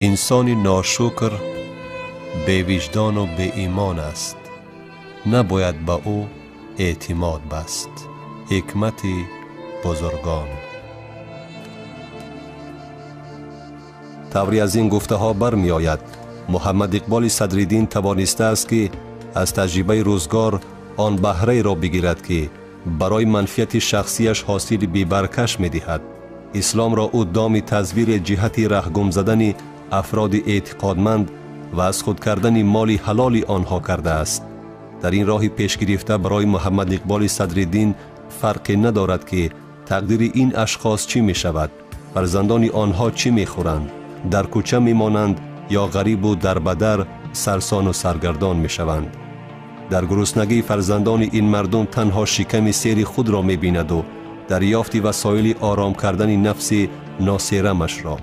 Инсони ношукр бевиҷдону беимон аст. Набояд ба ӯ эътимод баст. Ҳикмати бузургон. Тавре аз ин гуфтаҳо бармеояд, Муҳаммад Иқболи Садриддин тавонистааст, ки аз таҷрибаи рӯзгор он баҳраеро бигирад, ки барои манфиати шахсияш ҳосили бебаркаш медиҳад. Исломро ӯ доми тазвири ҷиҳати раҳгум задани афроди эътиқодманд ва аз худ кардани моли ҳалоли онҳо кардааст. Дар ин роҳи пешгирифта барои Муҳаммад Иқболи Садриддин фарқе надорад, ки тақдири ин ашхос чӣ мешавад, фарзандони онҳо чӣ мехӯранд, дар кӯча мемонанд ё ғарибу дарбадар сарсону саргардон мешаванд. Дар гуруснагии фарзандони ин мардум танҳо шиками сери худро мебинаду дарёфти васоили ором кардани нафси носерамашро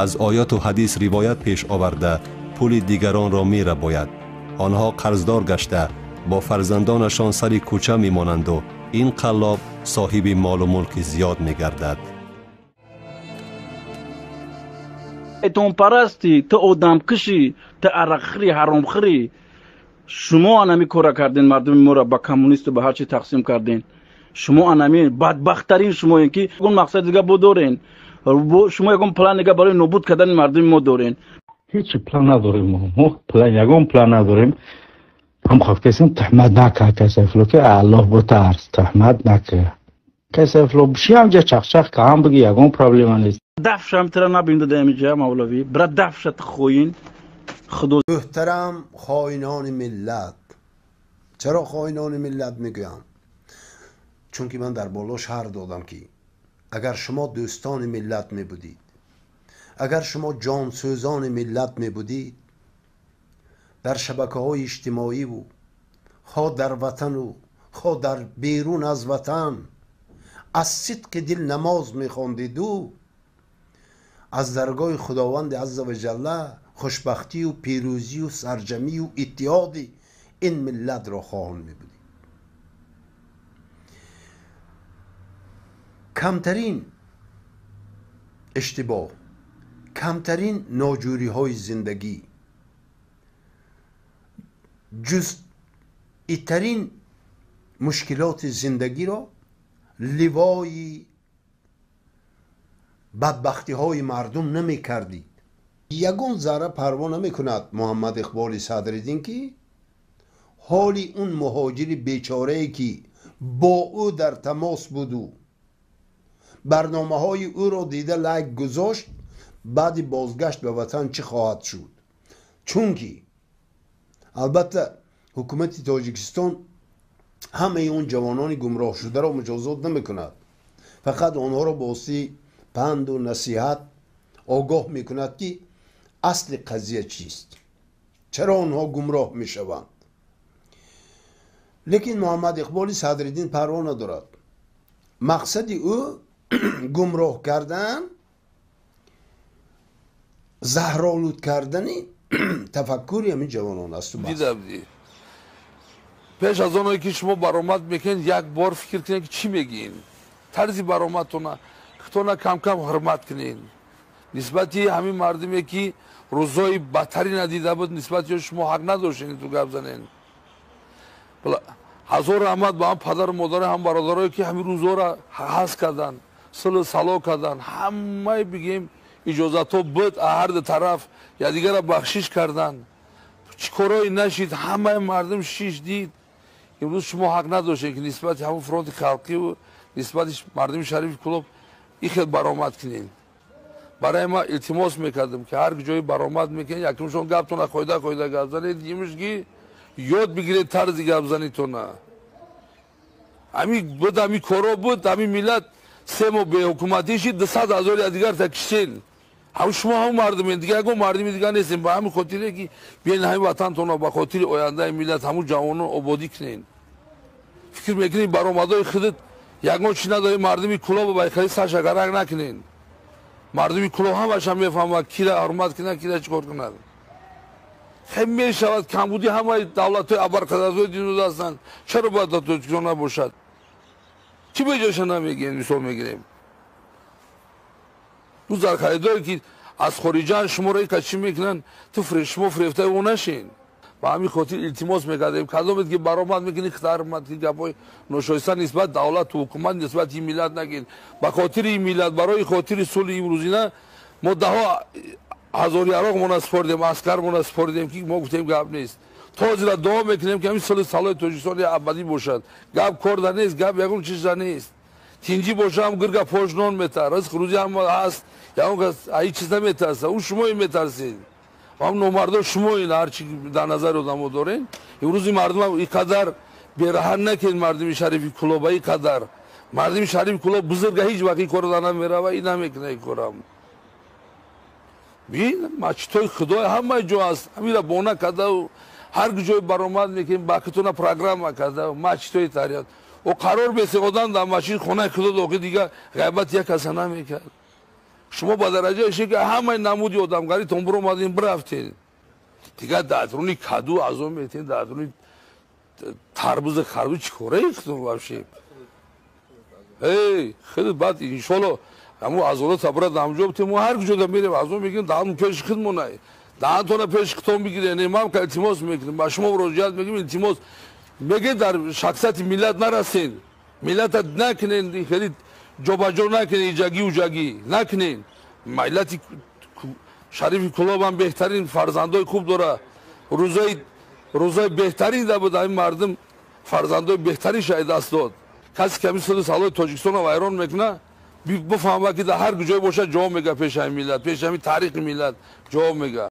аз ояту ҳадис ривоят пеш оварда пули дигаронро мерабояд. Онҳо қарздор гашта бо фарзандонашон сари кӯча мемонанду ин қаллоб соҳиби молу мулки зиёд мегардад. Шайтонпарастӣ, ту одамкушӣ, ту арақхӯрӣ, ҳаромхӯрӣ. Шумо анами кора карден, мардуми моро ба коммунисту ба ҳар чи тақсим карден. Шумо анами бадбахттарин шумоем, ки ягон мақсади дига бо дорен. Шумо ягон план дига барои нобуд кардани мардуми мо дорен. Ҳеҷ план надорем мо. Мо план, ягон план надорем. Ҳам хофтесем туҳмат нака касафло, ки Аллоҳ бутарс, туҳмат нака. Касафло биши ҳамҷа чақчақ ка ҳам биги, ягон проблема нест. Дафшам тира набин дада инҷа мавлавӣ. Бира дафшат хоин. Худо. Муҳтарам хоинони миллат. Чаро хоинони миллат мегӯям? Чунки ман дар боло шарҳ додам, ки агар шумо дӯстони миллат мебудид, агар шумо ҷонсӯзони миллат мебудид, дар шабакаҳои иҷтимоиву хо дар ватану хо дар берун аз ватан аз сидқи дил намоз мехондиду аз даргоҳи Худованди азза ва ҷалла хушбахтию пирӯзию сарҷамию иттиҳоди ин миллатро хоҳон мебудид. Камтарин иштибоҳ, камтарин ноҷӯриҳои зиндагӣ, ҷузъитарин мушкилоти зиндагиро ливои бадбахтиҳои мардум намекардид. Ягон зарра парво намекунад Муҳаммад Иқболи Садриддин, ки ҳоли он муҳоҷири бечорае, ки бо ӯ дар тамос буду барномаҳои ӯро дида лайк гузошт, баъди бозгашт ба ватан чӣ хоҳад шуд. Чунки албатта ҳукумати Тоҷикистон ҳамаи он ҷавонони гумроҳшударо муҷозот намекунад, фақат онҳоро бо воситаи панду насиҳат огоҳ мекунад, ки асли қазия чист, чаро онҳо гумроҳ мешаванд. Лекин Муҳаммад Иқболи Садриддин парво надорад. Мақсади ӯ гумроҳ кардан, заҳролуд кардани тафаккури ҳамин ҷавонон аст. Дидабдӣ, пеш аз оное ки шумо баромад мекунед, як бор фикр кунед, ки чӣ мегӯед. Тарзи баромадтона худтона камкам ҳурмат кунед нисбати ҳамин мардуме, ки рӯзҳои бадтарӣ надида буд. Нисбати шумо ҳақ надоштед ту гап занед. Ҳазор раҳмат ба ҳам падару модари, ҳам бародарое, ки ҳамин рӯзҳоро ҳаз карданд, сулҳу сало карданд. Ҳамаи бигем иҷозатҳо буд, ҳар ду тараф якдигарро бахшиш карданд. Чӣ корҳое нашид, ҳамаи мардум шиш дид. Имрӯз шумо ҳақ надоштед, ки нисбати ҳамон фронти халқиву нисбати мардуми шарифи Кӯлоб ин хел баромад кунед. Барои ма илтимос мекардам, ки ҳар ҷое баромад мекунед, якумшон гаптона қоида қоида гап занед, дуюмиш ки ёд бигиред тарзи гапзанитона. Ҳамин буд, ҳамин коро буд, ҳамин миллат 3 моҳ беҳукуматӣ шид, 200 000 якдигарта киштен. Ҳам шумо ҳам мардумед, дигар ягон мардуми дигар нестем. Ба ҳамин хотире ки биён ҳамин ватантона ба хотири ояндаи миллат, ҳамун ҷавонон ободӣ кунед. Фикр мекунед, баромадҳои худат ягон чӣ надоред, мардуми Кӯлоба ба хеле саршакарак накунед. Мардуми Кӯлоб ҳамаша мефаҳмад, кира ҳурмат кунад, кира чӣ кор кунад. Хел мешавад, камбудӣ ҳамаи давлатҳои абарқадратҳои дунё ҳастанд, чаро бояд дар Тоҷикистон набошад? Чӣ беҷоша намегирем? Мисол мегирем, ду зархаридоре, ки Аз хориҷан шуморо ика чӣ мекунанд, ту шумо фирефтаи ӯ нашин. Ба ҳамин хотир илтимос мекардем, кадомед ки баромад мекунӣ, хитармад ки гапҳои ношоиста нисбат давлату ҳукумат, нисбати ин миллат нагин. Ба хотири ин миллат, барои хотири сулҳи имрӯзина мо даҳо ҳазор яроқмона супоридем, аскармона супоридем, ки мо гуфтем гап нест. То зира дуо мекунем, ки ҳамин сулҳи салоҳи Тоҷикистон абадӣ бошад. Гап корда нест, гап ягон чиза нест. Тинҷӣ боша ҳам гирга пош нон мета, ризқ рӯзӣ ҳам ҳаст, ягон кас ҳеҷ чиз наметарса. Ӯ шумои метарсед. Ҳам номардо шумоин, ҳарчи дар назари одамо дорен. Имрӯзи мардум ин қадар бераҳат накунед, мардуми шарифи Кӯлоб ин қадар. Мардуми шарифи Кӯлоб бузурга ҳеҷ вақт ин корро намерава, ин намекунад ин корам. Бин, масҷидҳои Худой ҳама ҷо аст. Ҳамира бона карда, ҳар ҷой баромад мекунем, бакитона программа карда, масҷидҳои тарият. О қарор бесе одам дар масҷид хонаи Худо дохил дига ғайбат як каса намекард. Шумо ба дараҷае ше ки ҳамаи намуди одамгаритон биромадин, бирафтед. Дигар дар атрони каду азон метен, дар атрони тарбуза харбуз чӣ кораи худтон вообще? Эй, хеле баъд иншолло ҳамун азолат брат ҳамҷо бутем, мо ҳар куҷо мерем азон мегирем, даҳан пеши худмон, даҳантона пеши худтон бигиред. Не, ман илтимос мекунем, ба шумо муроҷиат мекунем, илтимос мегӯед дар шахсияти миллат нарасен, миллата накунен, хеле ҷобаҷо накунен, иҷагӣ уҷагӣ накунен. Миллати шарифи Кӯлоб ҳам беҳтарин фарзандои хуб дора. Рӯзои беҳтарин да буд, ҳамин мардум фарзандои беҳтарин шаҳид даст дод. Касе ки ҳамин сулҳу салоҳи Тоҷикистонро вайрон мекунад, бифаҳмад ки дар ҳар куҷое бошад ҷавоб мега пеши ҳамин миллат, пеши ҳамин таърихи миллат ҷавоб мега.